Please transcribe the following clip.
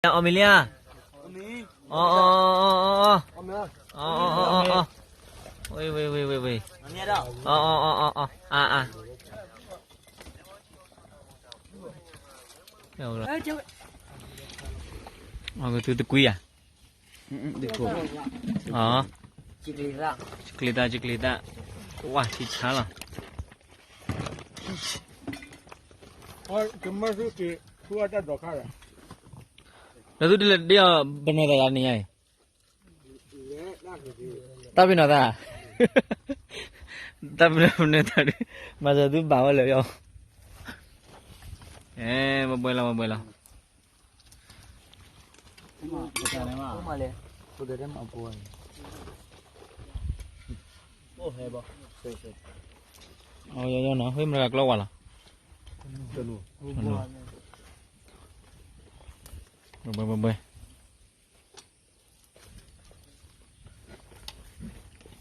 အီၣ်မ့ၤလံဧါ, အီၣ်, အီၣ်, အီၣ်, အီၣ်, အီၣ်, ဝ့ၢ်, ဝ့ၢ်, ဝ့ၢ်, ဝ့ၢ်, အီၣ်, အီၣ်, အီၣ်, အီၣ်, အါ, အါ, အီၣ်ကသုတကွံဧါ, ကျ့သၣ်, ကျ့သၣ်, ဝါထံဆါလီၤ, ဒီးသုတလဲၤဒ့အီၤ ပနီၢ်သးယၤန့ၣ်ယါအံၤ, တၢ်ပ့ၤနီၢ်သး, တၢ်ပ့ၤနီၢ်သး, မၤစၢၤသုဘၣ်ဝဲလၢာ်ယီၤ, အဲ, ဘှဲလီၤ, ဘှဲလီၤ, အီၣ်, မတၤဂၤကျီဝါလီၤ, ဘှဲ, ဘှဲ, ဘှဲ,